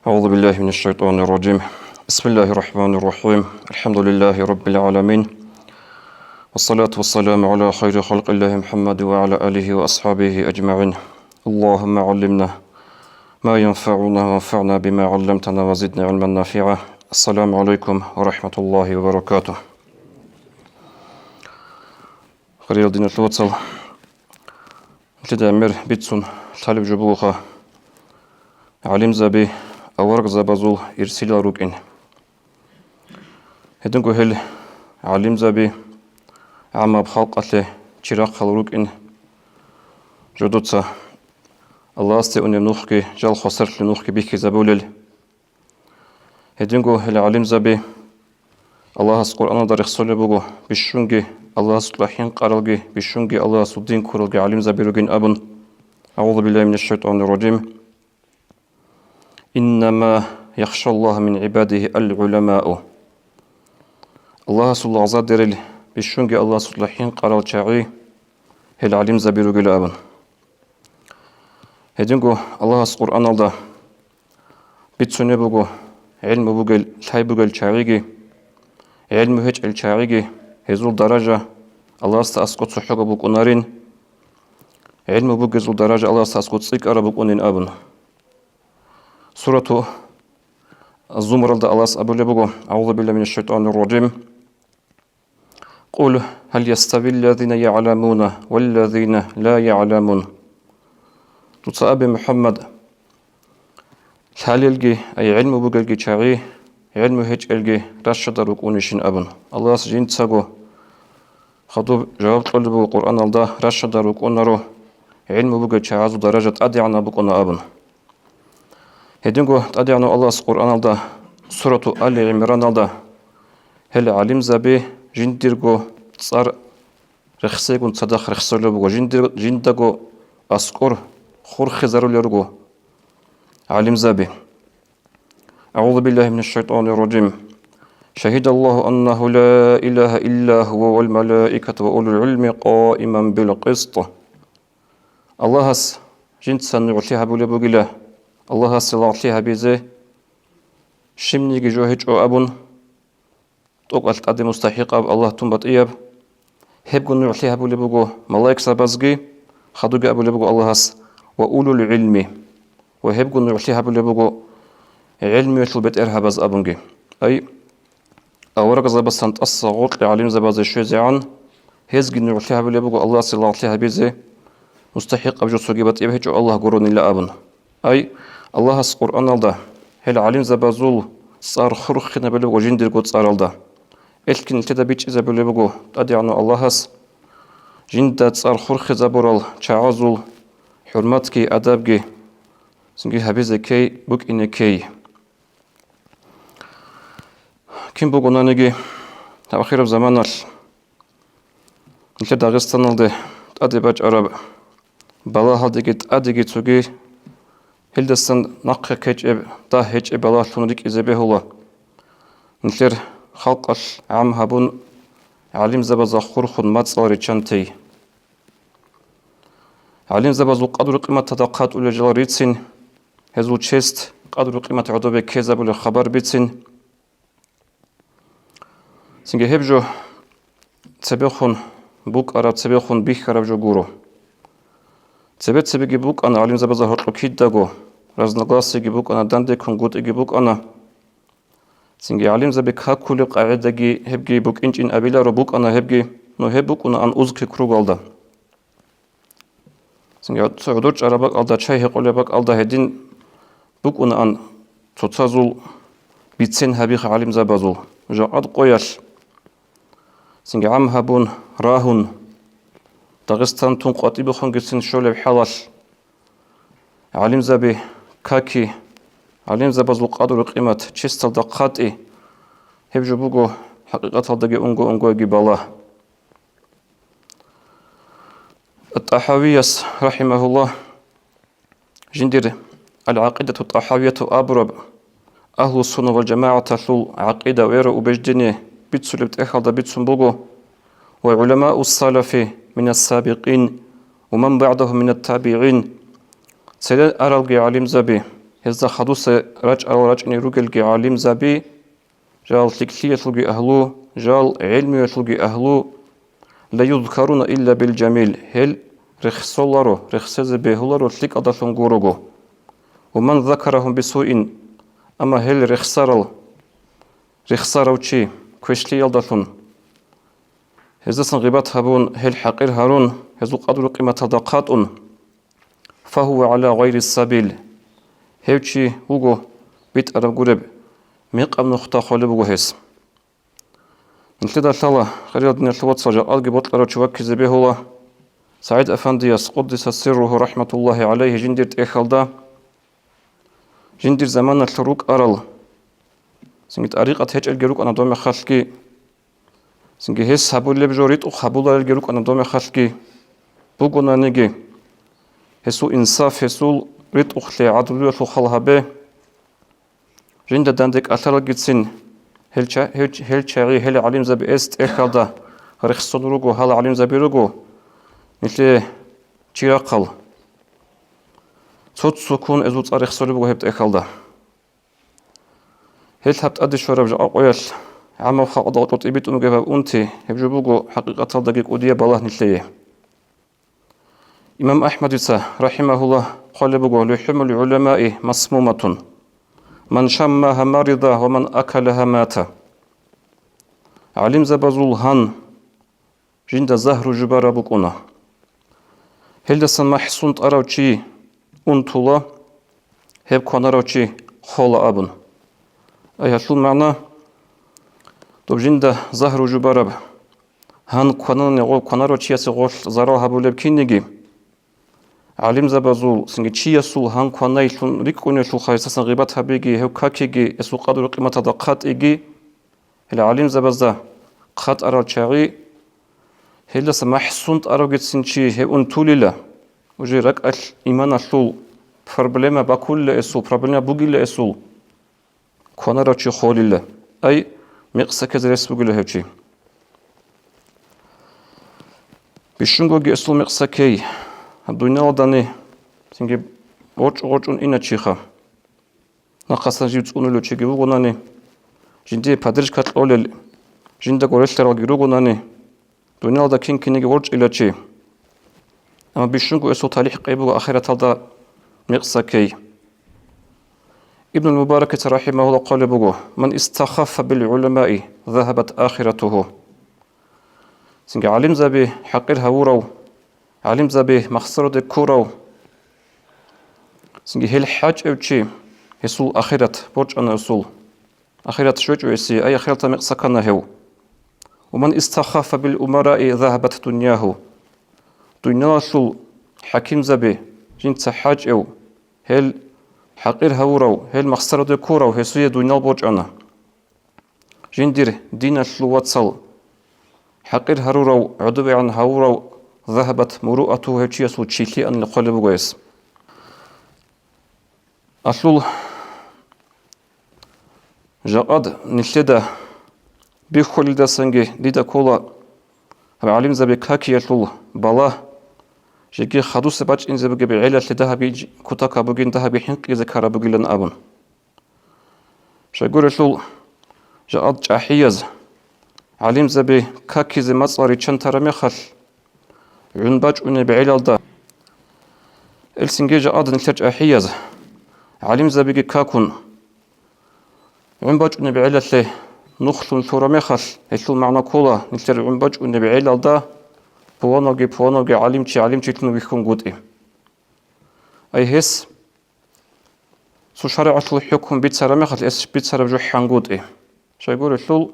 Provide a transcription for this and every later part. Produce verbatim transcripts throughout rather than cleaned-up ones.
أعوذ بالله من الشيطان الرجيم. بسم الله الرحمن الرحيم. الحمد لله رب العالمين. والصلاة والسلام على خير خلق الله محمد وعلى آله وأصحابه أجمعين. اللهم علمنا ما ينفعنا وانفعنا بما علمتنا وزدنا علما نافعا. السلام عليكم ورحمة الله وبركاته. Хириял диналъул вацал, нилъеда гӀемер бицун лъалеб жо бугоха, гӀалимзаби аварагзабазул ирсилал рукӀин. Гьединго гьел гӀалимзаби гӀаммаб халкъалъе чирахъал рукӀин. Жодоца Аллагьасде унеб нухги, жал хвасарлъи нухги бихьизабулел. Гьединго гьел гӀалимзаби Аллагьас Къуръаналда рехсолеб буго, бищунги Аллагьасукьа хӀинкъаралги, бищунги Аллагьасул дин ккуралги гӀалимзаби ругин абун. أعوذ بالله من الشيطان الرجيم. إنما يخشى الله من عباده العلماء. Аллагьасул лагъзадерил, бищунги Аллагьасукьа хӀинкъарал чагӀи гьел гӀалимзаби ругила абун. Гьединго Аллагьас Къуръаналда бицунеб буго, гӀилму бугел, лъай бугел чагӀиги, гӀилму гьечӀел чагӀиги, гьезул даража Аллагьасда аскӀо цохӀого букӀунарин, гӀилму бугезул даража Аллагьасда аскӀо цӀикӀкӀараб букӀунин абун. Сурату Зумаралда Аллагьас абулеб буго: أعوذ بالله من الشيطان الرجيم. قل هل يستوي الذين يعلمون والذين لا يعلمون. Дуца абе, МухӀаммад, лъалелги, ай гӀилму бугелги чагӀи, гӀилму гьечӀелги ращадар рукӀунищин абун. Аллагьас жинцаго хадуб жаваб кьолеб буго Къуръаналда: ращадар рукӀунаро гӀилму бугел чагӀазул даража тӀадегӀанаб букӀуна абун. Гьединго ТӀадегӀанав Аллагьас Къуръаналда, сурату Али ГӀимраналда, гьел гӀалимзаби жиндирго цӀар рехсейгун цадахъ рехсолеб буго, жиндир-, жиндаго аскӀор хурхизарулел руго гӀалимзаби. أعوذ بالله من الشيطان الرجيم. شهد الله أنه لا إله إلا هو والملائكة وأولو العلم قائما بالقسط. Аллагьас жинца нугӀлъи гьабулеб бугила, Аллагьасе лагълъи гьабизе щибниги жо гьечӀо абун, тӀокӀалъ тӀаде мустахӀикъаб Аллагь тун батӀияб, гьебго нугӀлъи гьабулеб буго малаикзабазги, хадуги абулеб буго Аллагьас: «Ва улул гӀилми», ва гьебго нугӀлъи гьабулеб буго гӀелмуялъул бетӀергьабаз абунги. Ай, аварагзабасан тӀаса гъоркье гӀалимзабазе щвезегӀан, гьезги нугӀлъи гьабулеб буго Аллагьасе лагълъи гьабизе, мустахӀикъаб жо цоги батӀияб гьечӀо Аллагь гуронила абун. Ай, Аллагьас Къуръаналда гьел гӀалимзабазул цӀар хурхинабулеб буго жиндирго цӀаралда. Элъги нилъеда бичӀчӀизабулеб буго ТӀадегӀанав Аллагьас жинда цӀар хурхизабурал чагӀазул хӀурматги адабги цинги гьабизе ккей, букӀине ккей. Кин бугонаниги, гьаб ахираб заманалъ нилъер Дагъистаналде тӀаде бачӀараб балагьалдеги тӀадеги цоги, гьелдасан нахъе ккечӀеб, дагь гьечӀеб балагьлъун рикӀкӀизе бегьула. Нилъер халкъалъ гӀам гьабун, гӀалимзабазда хурхун мацӀал риччан тей. ГӀалимзабазул къадру-къиматалда хъатӀулел жал рицин, гьезул чест, къадру-къимат гӀодобе ккезабулеб хабар бицин. Цинги гьеб жо цебехун букӀараб, цебехун бихьараб жо гуро. Цебе-цебеги букӀана гӀалимзабазда гьоркьоб кидаго, разногласиеги букӀана, дандеккунгутӀиги букӀана. Цинги гӀалимзаби какулеб къагӀидаги гьебги букӀинчӀин абиларо букӀана гьебги, ну, гьеб букӀунаан узкий кругалда. Цинги гӀуд-, цо гӀодор чӀараб бакӀалда, чай гьекъолеб бакӀалда гьедин букӀунаан цоцазул бицен гьабихъ гӀалимзабазул. Жакъад къоялъ цинги гӀам гьабун, рагьун, Дагъистан тун къватӀибехунгицин щолеб хӀалалъ, гӀалимзаби каки, гӀалимзабазул къадру-къимат честалда хъатӀи, гьеб жо буго хӀакъикъаталдаги унго-унгоги балагь. ТӀахӀавияс, рахӀимагьуллагь, жиндир Ал-ГӀакъидату ТӀахӀавияту абураб, Агьлу-сунна вал-жамагӀаталъул гӀакъида, вера, убеждение бицулеб тӀехьалда бицун буго: «Ва гӀуламаус-салафи минас-сабикъин, ва ман багӀдагьум минат-табигӀин», цере аралги гӀалимзаби, Гьезда хадуса рачӀарал рачӀине ругелги гӀалимзаби, жал лъикӀлъиялъулги агьлу, жал гӀелмуялъулги агьлу, ла юзкаруна илла бил жамил, гьел рехсоларо, рехсезе бегьуларо лъикӀалдалъун гурого. Ва ман закарагьум бисуин, амма гьел рехсарал, рехсарав чи квешлъиялдалъун, гьездасан гъибат гьабун, гьел хӀакъир гьарун, гьезул къадру-къиматалда хъатӀун, фагьува гӀала гъайри сабил, гьев чи вуго битӀараб гуреб, мекъаб нухда холеб буго гьес. Нилъеда лъала, хириял диналъул вацал, жакъалги бокьарав чи ваккизе бегьула. СагӀид Афандияс, къуддиса сирругьу, рахӀматуллагьи гӀалайгьи, жиндир тӀехьалда, жиндир заманалъур рукӀарал, цинги тӀарикъат гьечӀелги рукӀана домехалъги, цинги гьес гьабулеб жо ритӀухъ гьабуларелги рукӀана домехалъги, бугонаниги, гьесул инсаф, гьесул ритӀухълъи, гӀадлуялъул хал гьабе. Жинда данде кӀалъаралгицин гьел ча-, гьел, гьел чагӀи, гьел гӀалимзаби эс тӀехьалда рехсон руго, гьал гӀалимзаби руго, нилъее чи рахъал. Цо-цоккун эзул цӀар рехсолеб буго гьеб тӀехьалда. Гьел гьаб тӀаде щвараб жакъа къоялъ гӀаммаб халкъалда гъоркьоб тӀибитӀун бугеб гьаб унти, гьеб жо буго хӀакъикъаталдаги кӀудияб балагь нилъее. Имам АхӀмадица, рахӀимагьуллагь, хъвалеб буго: «ЛухӀумул гӀуламаи масмуматун. Ман шаммагьа марида ва ман акалагьа мата». ГӀалимзабазул гьан жинда загьру жубараб букӀуна. Гьелдасан махӀсун тӀарав чи унтула, гьеб кванарав чи хола абун. Ай гьалъул магӀна, доб жинда загьру жубараб гьан кванани гъо-, кванарав чиясе гъолъ зарал гьабулеб кинниги, гӀалимзабазул, цинги чиясул гьан кванайлъун рикӀкӀунелъулха гьесасан гъибат гьабиги, гьев какиги, гьесул къадру-къиматалда хъатӀиги, гьел гӀалимзабазда хъатӀарал чагӀи, гьелдаса махӀсун тӀарабгицин чи гьев унтулила, уже ракӀалъ иманалъул проблема бакулила эсул, проблема бугила эсул. Кванарав чи холила. Ай, мекъ саккизе рес бугила гьев чи. Бищунгоги эсул мекъ саккей, гьаб дуниялалдани цинги гъорчӀо-гъорчӀун иначиха. Нахъасан жив цӀунулев чиги вугонани, жиндие поддержка кьолел, жиндаго релълъаралги ругонани, дуниялда кин-кинеги ворчӀила чи. Амма бищунго эсул талихӀ къей буго ахираталда мекъ саккей. Ибнул Мубаракица, рахӀимагьуллагь, хъвалеб буго: «Ман истахаффа бил гӀуламаи, загьабат ахиратугьу». Цинги гӀалимзаби хӀакъир гьавурав, гӀалимзаби махсароде ккурав, цинги гьел хӀачӀев чи, гьесул ахират борчӀана эсул. Ахират щвечӀо гьесие, ай, ахираталда мекъ саккана гьев. «Ва ман истахаффа бил умараи, загьабат дуньягьу». Дуниялалъул хӀакимзаби, жинца хӀачӀев, гьел хӀакъир гьавурав, гьел махсароде ккурав, гьесие дуниял борчӀана. Жиндир диналъул вацал, хӀакъир гьарурав, гӀодобегӀан гьавурав, загьабат муруатугьу, гьев чиясул чилъи анилъ хъвалеб буго гьес. Алъул жакъад нилъеда бихьулелдасанги дида ккола гьаб гӀалимзаби какиялъул балагь, жеги хадуса бачӀинзе бугеб гӀелалъе дагьабги кутакаб бугин, дагьабги хӀинкъизе ккараб бугилан абун. Щайгурелъул, жакъад чӀахӀияз, гӀалимзаби какизе мацӀал риччан тараб мехалъ, гӀун бачӀунеб гӀелалда, элцинги жакъад нилъер чӀахӀияз, гӀалимзабиги какун, гӀун бачӀунеб гӀелалъе нухлъун лъураб мехалъ, гьелъул магӀна ккола нилъер гӀун бачӀунеб гӀелалда пуланавги-пуланавги гӀалимчи гӀалимчилъун вихьунгутӀи. Ай гьес цо шаригӀалъул хӀукму бицараб мехалъ, гьес бицараб жо хӀангутӀи. Щайгурелъул,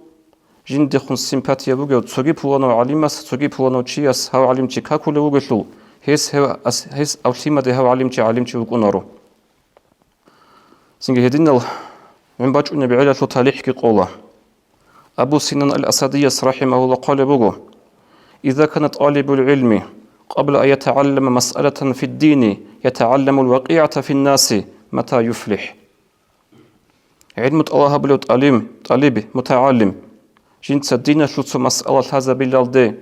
жиндехун симпатия бугев цоги пуланав гӀалимас, цоги пуланав чияс гьав гӀалимчи какулев вугелъул, гьес гьев ас-, гьес гьав лъимаде гьав гӀалимчи гӀалимчи вукӀунаро. Цинги гьединал гӀун бачӀунеб гӀелалъул талихӀги къола. Абу Синан ал-Асадияс, рахӀимагьуллагь, хъвалеб буго: «Иза кана тӀалибул гӀилми, къабла ан ятагӀаллама масъалатан фиддини, ятагӀалламул вакъигӀата финнаси, мата юфлихӀ». ГӀилму тӀалаб гьабулев тӀалим-, тӀалиб, мутагӀалим, жинца диналъул цо масъала лъазабилалде,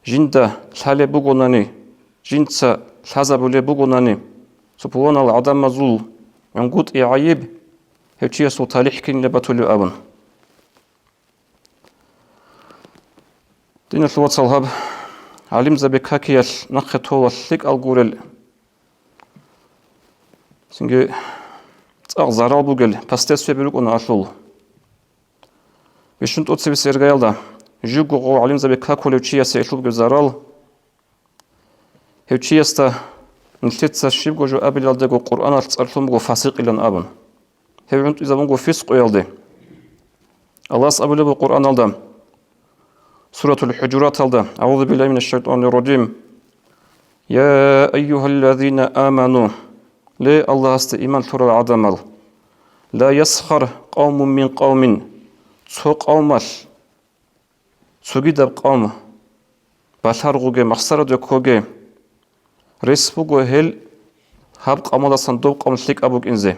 жинда лъалеб бугонани, жинца лъазабулеб бугонани, цо пуланал гӀадамазул гӀунгутӀи гӀайиб гьев чиясул талихӀ кинилан батулеб абун. Диналъул вацал, гьаб гӀалимзаби какиялъ нахъе толалъ лъикӀал гурел, цинги цӀакъ зарал бугел последствияби рукӀуна алъул. Бищун тӀоцебесеб иргаялда, живго гъов гӀалимзаби какулев чиясе илъубги зарал, гьев чиясда нилъеца щибго жо абилалдаго Къуръаналъ цӀарлъун буго фасикъилан абун. Гьев гӀунтӀизабун буго фискъуялде. Аллагьас абулеб буго Къуръаналда, Суратул ХӀужураталда: «АгӀузу биллагьи минаш шайтӀанир ражим. Я айюгьаллазина аману, ле, Аллагьасда иман лъурал гӀадамал, ла ясхар къавмун мин къавмин, цо къавмалъ цогидаб къавм балъаргъуге, махсараде ккоге, рес буго гьел гьаб къавмалдасан доб къавм лъикӀаб букӀинзе».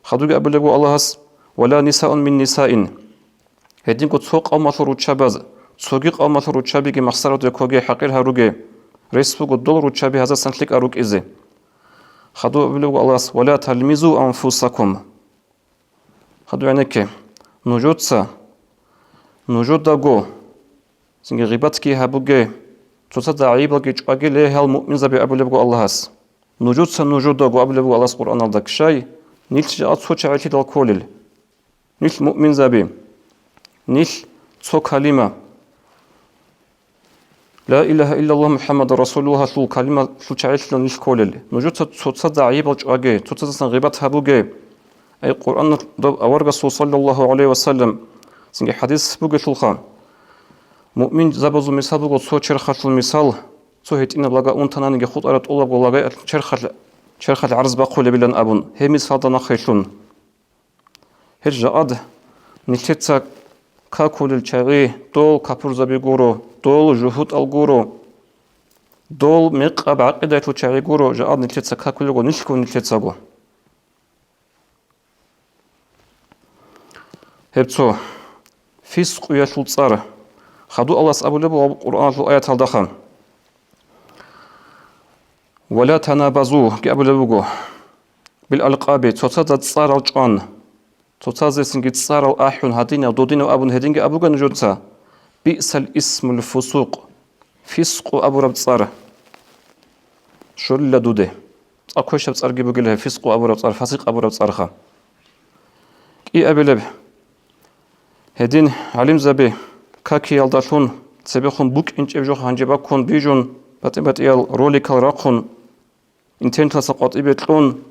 Хадуги абулеб буго Аллагьас: «Ва ла нисаун мин нисаин». Гьединго цо къавмалъул руччабаз цоги къавмалъул руччабиги махсараде ккоге, хӀакъир гьаруге, рес буго дол руччаби гьаздасан лъикӀал рукӀизе. Хадуги абулеб буго Аллагьас: «Ва ла талмизу анфусакум». Хадуги гӀенекке, нужеца нужедаго, цинги гъибатги гьабуге, цоцазда гӀайибалги чӀваге, ле, гьал муъминзаби, абулеб буго Аллагьас. Нужеца нужедаго, абулеб буго Аллагьас Къуръаналда, ккай, нилъ жакъа цо чагӀилъидал кколел. Нилъ муъминзаби. Нилъ цо калима, ла илагьа иллаллагь МухӀаммадур расулуллагьалъул калималъул чагӀилъилан нилъ кколел. Нужеца цоцазда гӀайибал чӀваге, цоцаздасан гъибат гьабуге. Ай, Къуръаналда аварагасул, саллаллагьу гӀалайгьи ва саллам, цинги хӀадис бугелъулха, муъминзабазул мисал буго цо черхалъул мисал, цо гьитӀинаб лага унтананиги хутӀараб тӀолабго лагай черхалъ, черхалъ гӀарз бахъулебилан абун, гьеб мисалда нахъе лъун. Гьел жакъад нилъеца какулел чагӀи, дол капурзаби гуро, дол жугьутӀал гуро, дол мекъаб гӀакъидаялъул чагӀи гуро, жакъад нилъеца какулелго нилъго нилъецаго. Гьеб цо фискъуялъул цӀар. Хадув Аллагьас абулеб буго Къуръаналъул аяталдаха: «Ва ла танабазу», – ги абулеб буго, «бил алкъаби», цоцазда цӀарал чӀван, цоцаздасанги цӀарал ахӀун, гьадинав, додинав абун гьединги абуге нужеца, «биъсал исмул фусукъ», фискъу абураб цӀар щолила дуде. ЦӀакъ квешаб цӀарги бугила гьеб, фискъу абураб цӀар, фасикъ абураб цӀарха. КӀиабилеб, гьедин гӀалимзаби какиялдалъун цебехун букӀинчӀеб жо гьанже баккун бижун, батӀи-батӀиял роликал рахъун, интернеталъа къватӀибе кьун,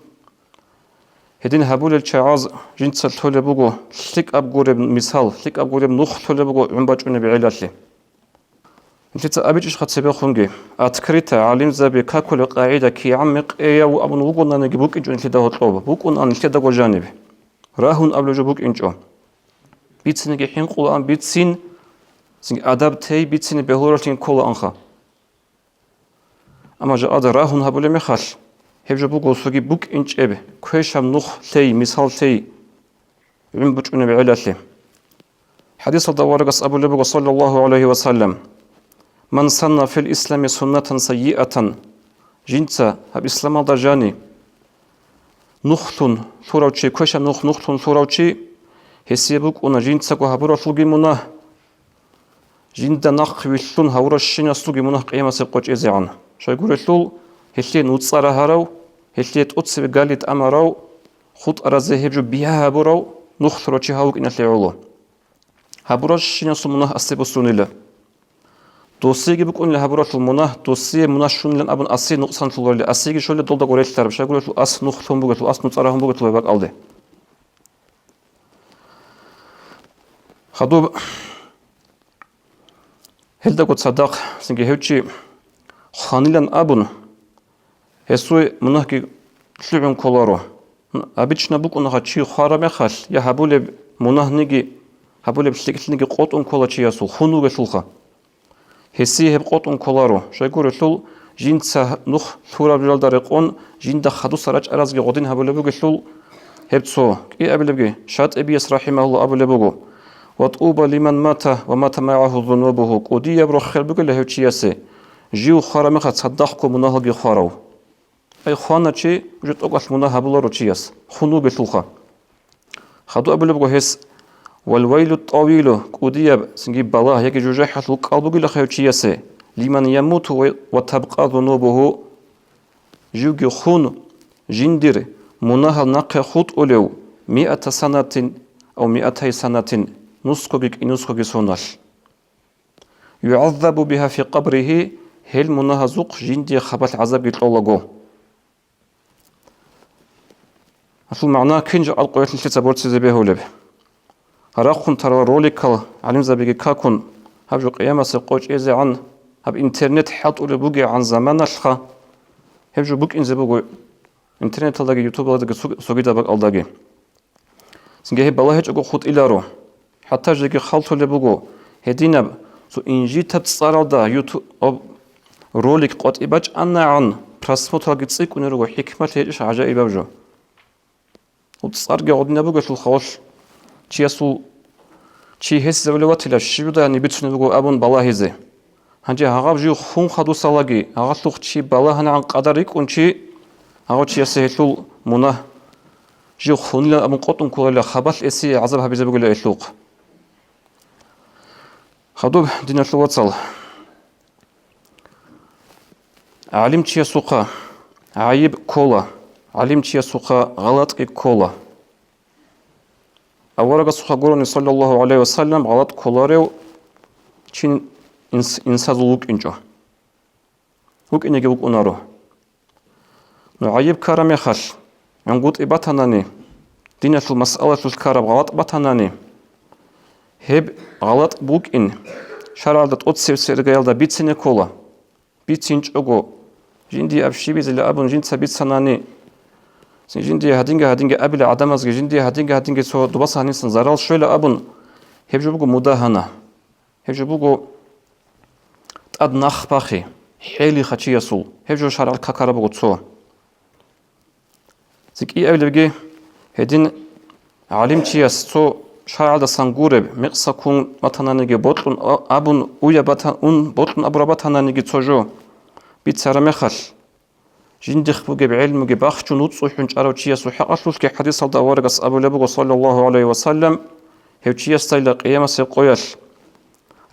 гьедин гьабулел чагӀаз жинца лъолеб буго лъикӀаб гуреб мисал, лъикӀаб гуреб нух лъолеб буго гӀун бачӀунеб гӀелалъе. Нилъеца абичӀищха цебехунги, открыто гӀалимзаби какулеб къагӀида кигӀан мекъияв абун вугонаниги букӀинчӀо нилъеда гьоркьоб, букӀунаан нилъедаго жаниб. Рагьун абулеб жо букӀинчӀо. Бициниги хӀинкъулаан бицин, цинги адаб тей, бицине бегьуларалъин кколаанха. Амма жакъада рагьун гьабулеб мехалъ, гьеб жо буго цоги букӀинчӀеб, квешаб нух лъей, мисал лъей, гӀун бучӀунеб гӀелалъе. ХӀадисалда аварагас абулеб буго, саллаллагьу гӀалайгьи ва саллам: «Ман санна фил ислами суннатан сайиатан», жинца гьаб исламалда жани нухлъун лъурав чи, квешаб нух нухлъун лъурав чи, гьесие букӀуна жинцаго гьабуралъулги мунагь, жинда нахъ вилълъун гьавуращинасулги мунагь къиямасеб къо чӀезегӀан. Щайгурелъул, гьелъие нуцӀа рагьарав, гьелъие тӀоцебе гали тӀамарав, хутӀаразе гьеб жо бигьа гьабурав нух лъурав чи гьав вукӀиналъе гӀоло. Гьабуращинасул мунагь асде буссунила. Досиеги букӀунила гьабуралъул мунагь, досие мунагь щунилан абун асие нукъсан лъоларила, асиеги щолила долдаго релълъараб, щайгурелъул ас нух лъун бугелъул, ас нуцӀа рагьун бугелъул гьеб бакӀалде. Хадуб гьелдаго цадахъ цинги гьев чи хванилан абун, гьесул мунагьги лъугӀун кколаро. Обычно букӀунаха, чи хвараб мехалъ, я гьабулеб мунагьниги, гьабулеб лъикӀлъиниги къотӀун ккола чиясул, хун вугелъулха. Гьесие гьеб къотӀун кколаро, щайгурелъул, жинца нух лъураб жалда рекъон, жинда хадуса рачӀаразги гъодин гьабулеб бугелъул, гьеб цо. КӀиабилебги, Шатибияс рахӀимагьуллагь абулеб буго: «Ва тӀуба лиман мата ва мата магӀагьу зунубугьу», кӀудияб рохел бугила гьев чиясе, жив хвараб мехалъ цадахъго мунагьалги хварав. Ай хвана чи, жо тӀокӀалъ мунагь гьабуларо чияс, хун вугелъулха. Хадуб абулеб буго гьес: «Вал вайлу тӀавилу», кӀудияб цинги балагь яги жужахӀалъул кӀал бугилаха гьев чиясе, «лиман ямуту ва, ва табкъа зунубугьу», живги хун, жиндир мунагьал нахъе хутӀулев, «миата санатин ав миатай санатин», нусгоги кӀинусгоги соналъ. «ЮгӀаззабу бигьа фи къабригьи», гьел мунагьазухъ жиндие хабалъ гӀазабги кьолаго. Гьалъул магӀна кин жо алкъуялъ нилъеца борцизе бегьулеб. Рахъун тарал роликал гӀалимзабиги какун, гьаб жо къиямасеб къо чӀезегӀан, гьаб интернет хӀалтӀулеб бугегӀан заманалъха, гьеб жо букӀинзе буго интернеталдаги, ютубалдаги, цо-, цогидаб бакӀалдаги. Цинги гьеб балагьичӀого хутӀиларо. ХӀатта жеги халтулеб буго, гьединаб цо инжитаб цӀаралда юту-, об-, ролик къватӀи бачӀанагӀан, просмотралги цӀикӀкӀунел руго, хӀикмалъи гьечӀищ гӀажаибаб жо. Гьеб цӀарги гъодинаб бугелъул хавалъ чиясул чи гьесизавулев ватила, щиб жо дагьани бицунеб буго абун балагьизе. Гьанже гьагъаб жив хун хадусалаги, гьагъалъухъ чи балагьанагӀан къадар рикӀкӀун чи, гьагъав чиясе гьелъул мунагь, жив хунилан абун къотӀун кколарила, хабалъ эсие гӀазаб гьабизе бугила гьелъухъ. Хадуб, диналъул вацал, гӀалимчиясухъа гӀайиб ккола, гӀалимчиясухъа гъалатӀги ккола. Аварагасухъа гурони, саллаллагьу гӀалайгьи ва саллам, гъалатӀ кколарев чи инс-, инсазул вукӀинчӀо. ВукӀинеги вукӀунаро. Ну гӀайиб ккараб мехалъ, гӀунгутӀи батанани, диналъул масъалалъулъ ккараб гъалатӀ батанани, гьеб гъалатӀ букӀин шаргӀалда тӀоцебесеб иргаялда бицине ккола. БицинчӀого, жиндие аб щибизила абун жинца бицанани, жиндие гьадинги-гьадинги абила гӀадамазги, жиндие гьадинги-гьадинги цо добаса гьанисан зарал щвела абун, гьеб жо буго мудагьана. Гьеб жо буго тӀад нахбахъи, хӀелиха чиясул, гьеб жо шаргӀалъ какараб буго цо. ЦикӀкӀи абилебги, гьедин гӀалимчияс цо шаргӀалдасан гуреб, мекъса ккун батананиги, бокьун а-, абун уяб бата-, ун бокьун абураб батананиги цо жо бицараб мехалъ, жиндихъ бугеб гӀелмуги бахчун вуцӀцӀухӀун чӀарав чиясул хӀакъалъулъги хӀадисалда аварагас абулеб буго, саллаллагьу гӀалайгьи ва саллам, гьев чиясдайила къиямасеб къоялъ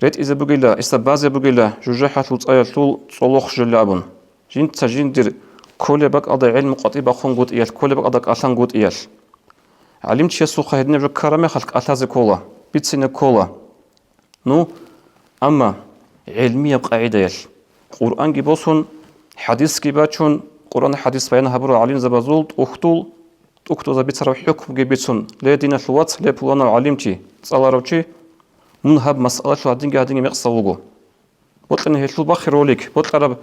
ретӀизе бугила, гьесда базе бугила жужахӀалъул цӀаялъул цӀолохъ жолла абун. Жинца жиндир кколеб бакӀалда гӀелму къватӀи бахъунгутӀиялъ, кколеб бакӀалда кӀалъангутӀиялъ. ГӀалимчиясухъа гьединаб жо ккараб мехалъ кӀалъазе ккола, бицине ккола. Ну, амма гӀелмияб къагӀидаялъ, Къуръанги босун, хӀадисги бачун, Къуръан-хӀадис баян гьабурал гӀалимзабазул тӀухьдул, тӀухьдузда бицараб хӀукмуги бицун, ле, диналъул вац, ле, пуланав гӀалимчи, цӀаларав чи, мун гьаб масъалалъул гьадинги-гьадинги мекъсав вуго. Бокьани гьелъул бахъе ролик, бокьараб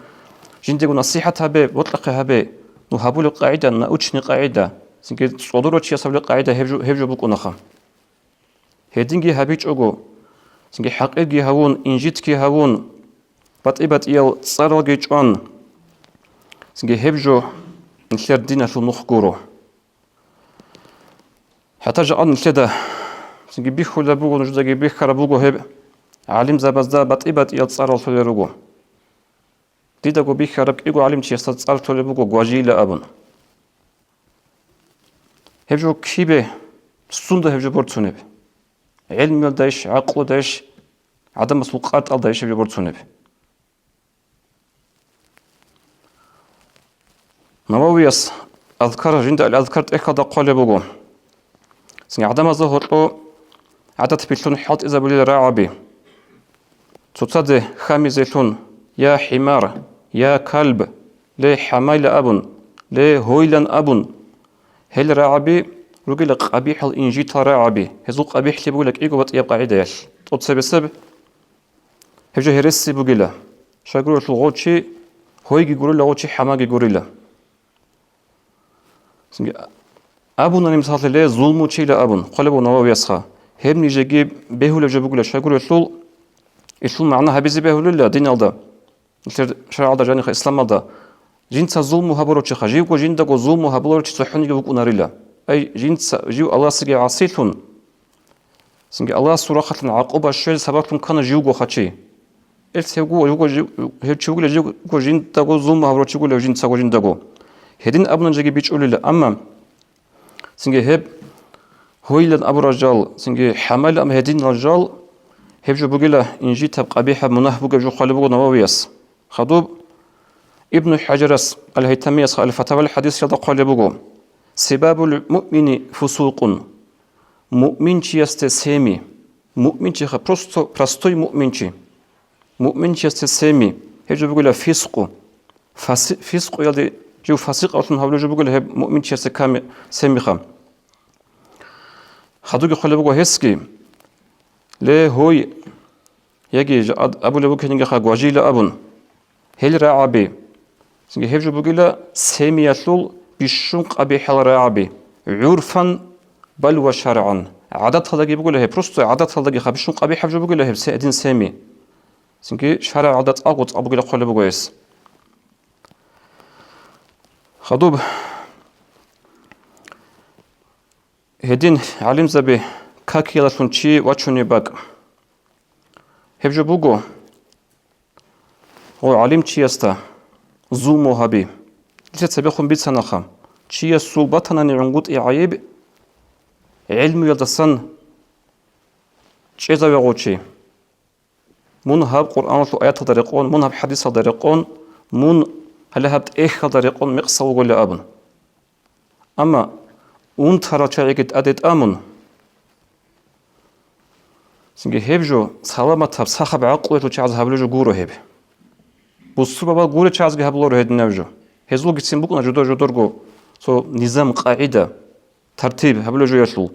жиндего насихӀат гьабе, бокьахъе гьабе. Ну гьабулеб къагӀида, научный къагӀида, цинги цӀодорав чияс гьабулеб къагӀида гьеб жо, гьеб жо букӀунаха. Гьединги гьабичӀого, цинги хӀакъирги гьавун, инжитги гьавун, батӀи-батӀиял цӀаралги чӀван, цинги гьеб жо нилъер диналъул нух гуро. ХӀатта жакъа нилъеда цинги бихьулеб буго, нужедаги бихьараб буго гьеб, гӀалимзабазда батӀи-батӀиял цӀарал лъолел руго. Дидаго бихьараб кӀиго гӀалимчиясда цӀар лъолеб буго Гважила абун. Гьеб жо кибе, сунда гьеб жо борцунеб? ГӀелмиялдайищ, гӀакълудайищ, гӀадамасул къартӀалдайищ гьеб жо борцунеб? Нававияс Азкар, жинда ал-Азкар тӀехьалда хъвалеб буго. Цинги гӀадамазда гьоркьо гӀадат билълъун хӀалтӀизабулел рагӀаби. Цоцазе хьамизелъун: «Я хӀимар, я калб, ле хӀамайла», – абун, «Ле гьойлан», – абун. Гьел рагӀаби ругела къабихӀал инжитал рагӀаби, гьезул къабихӀлъи бугела кӀиго батӀияб къагӀидаялъ. ТӀоцебесеб гьеб жо гьереси бугела. Щайгурелъул гъов чи гьойги гурила, гъов чи хӀамаги гурила. Цинги абуна, мисаллъи, ле зулмучила абун, хъвалеб буго Нававиясха. Гьеб нижеги бегьулеб жо бугила, щайгурелъул, илъул магӀна гьабизе бегьулила диналда, нилъер шаргӀалда жаниха, исламалда. Жинца зулму гьабурав чиха, живго жиндаго зулму гьабуларав чи цохӀониги вукӀунарила. Ай, жинца жив Аллагьасеги гӀасилъун, цинги Аллагьасул рахъалъан гӀакъуба щвезе сабаблъун ккана живго хъачи. Ил цевго вуго жи-, гьев чи вугила живго жиндаго зулму гьабурав чи вугила жинцаго жиндаго. Гьедин абуна жеги бичӀчӀулила, амма цинги гьеб гьойилан абурал жал, цинги хӀамалилан абун гьединал жал, гьеб жо бугила инжитаб къабихӀаб мунагь бугеб жо хъвалеб буго Нававияс. Хадуб Ибну ХӀажарас Ал-Гьайтамияс Ал-Фатавал хӀадисалда хъвалеб буго: «Сибабул муъмини фусукъун». Муъминчиясде семи. Муъминчиха просто простой муъминчи. Муъминчиясде семи. Гьеб жо бугила фискъу. Фаси-, фискъуялде жив фасикъавлъун гьабулеб жо бугила гьеб муъминчиясде ками-, семиха. Хадуги хъвалеб буго гьесги: «Ле, гьой», яги жа-, ад-, абулеб букинигиха гважила абун. Гьел рагӀаби. Цинги гьеб жо бугила семиялъул бищун къабихӀал рагӀаби. ГӀурфан бал ва шаргӀан. ГӀадаталдаги бугила гьеб, просто гӀадаталдаги хабищун къабихӀаб жо бугила гьеб се-, гьедин семи. Цинги шарагӀалда цӀакъго цӀакъ бугила хъвалеб буго гьес. Хадуб гьедин гӀалимзаби какиялалъун чи вачунеб бакӀ. Гьеб жо буго, гъо гӀалимчиясда зулму гьаби. Дица цебехун бицанаха, чиясул батанани гӀунгутӀи гӀайиб гӀелмуялдасан чӀезаве гъо чи. Мун гьаб Къуръаналъул аяталда рекъон, мун гьаб хӀадисалда рекъон, мун гьале гьаб тӀехьалда рекъон мекъсав вуголи абун. Амма унтарал чагӀиги тӀаде тӀамун, цинги гьеб жо саламатаб, сахаб гӀакълуялъул чагӀаз гьабулеб жо гуро гьеб. Бусурбабал гурел чагӀазги гьабуларо гьединаб жо. Гьезулгицин букӀуна жодор-жодорго цо низам, къагӀида, тартиб гьабулеб жоялъул.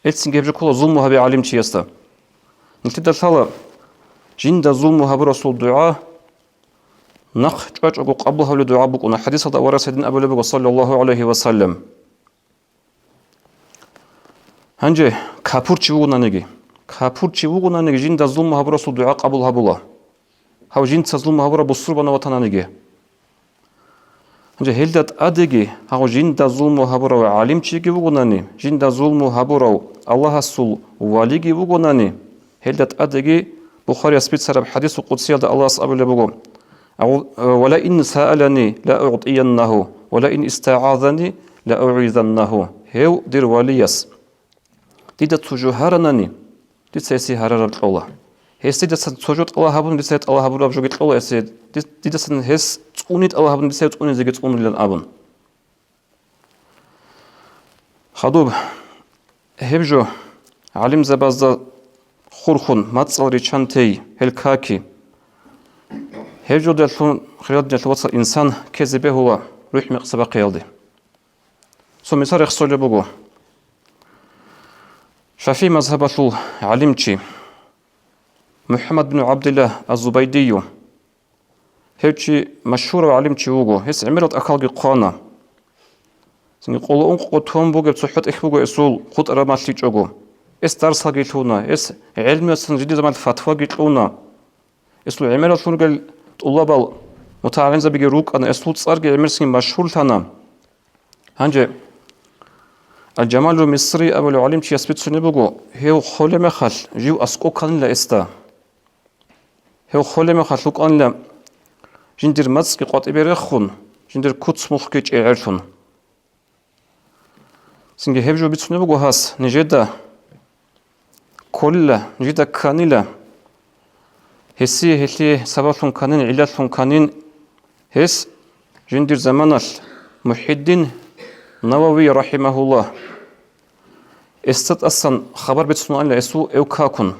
Гьелцинги гьеб жо ккола зулму гьаби гӀалимчиясда. Нилъеда лъала, жинда зулму гьабурасул дугӀа нахъ чӀвачӀого къабул гьабулеб дугӀа букӀуна. ХӀадисалда аварагас гьедин абулеб буго, саллаллагьу гӀалайгьи ва саллам. Гьанже капурчи вугонаниги, капурчи вугонаниги жинда зулму гьабурасул дугӀа къабул гьабула. Гьав жинца зулму гьабурав бусурбанав ватананиги. Гьанже гьелда тӀадеги гьав жинда зулму гьабурав гӀалимчиги вугонани, жинда зулму гьабурав Аллагьасул валиги вугонани, гьелда тӀадеги Бухарияс бицараб хӀадисул къудсиялда Аллагьас абулеб буго: «Агъу-, ва ла ин саалани ла угӀтияннагьу, ва ла ин истагӀазани ла угӀизаннагьу». Гьев дир валияс дида цо жо гьаранани, дица гьесие гьарараб кьола. Гьес дидасан цо жо тӀалаб гьабун, дица тӀалаб гьабураб жоги кьола гьесие, ди-, дидасан гьес цӀуни тӀалаб гьабун, дица цӀунизе цӀунулин абун. Хадуб, гьеб жо гӀалимзабазда хурхун, мацӀал риччан тей, гьел каки. Гьеб жодалъун, хириял диналъул вацал, инсан ккезе бегьула рухӀ мекъсабахъиялде. Цо мисал рехсолеб буго. ШафигӀи мазгьабалъул гӀалимчи МухӀаммад бин ГӀабдилла аз-Зубайдию. Гьев чи машгьурав гӀалимчи вуго, гьес гӀемерал тӀахьалги хъвана. Цинги къоло ункъго тонн бугеб цохӀо тӀехь буго гьесул хутӀараб малъичӀого. Гьес дарсалги лъуна, гьес гӀелмуялдасан жиндир заманалъ фатваги кьуна. Гьесул гӀемераллъун ругел тӀулабал, мутагӀалимзабиги рукӀана, гьесул цӀарги гӀемерисин машгьурлъана. Гьанже Ал-Жамалул Мисри абулев гӀалимчияс бицунеб буго, гьев холеб мехалъ жив аскӀов кканила гьесда. Гьев холеб мехалъ вукӀанила жиндир мацӀги къватӀибе рехун, жиндир куц-мухъги чӀегӀерлъун. Цинги гьеб жо бицунеб буго гьас нижеда кколила, нижеда кканила. Гьесие гьелъие сабаблъун кканин, гӀиллалъун кканин, гьес жиндир заманалъ МухӀиддин Нававий рахӀимагьуллагь, гьесда тӀасан хабар бицунаанила гьесул эв какун.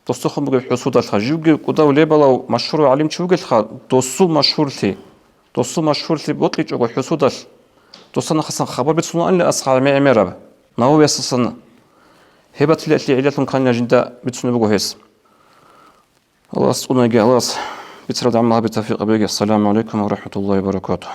Досухъун бугеб хӀусудалъха, живги кӀудав лебалав машгьурав гӀалимчи вугелъха, досул машгьурлъи, досул машгьурлъи бокьичӀого хӀусудалъ, досанахъасан хабар бицунаанила асхӀаб гӀемераб, Нававиясасан гьеб батилалъе гӀиллалъун кканила жинда бицунеб буго гьес. Аллагьас цӀунаги, Аллагьас бицаралда гӀамал гьабизе тавфикъ кьеги. Ассаламу гӀалайкум ва рахӀматуллагьи ва баракатугьу.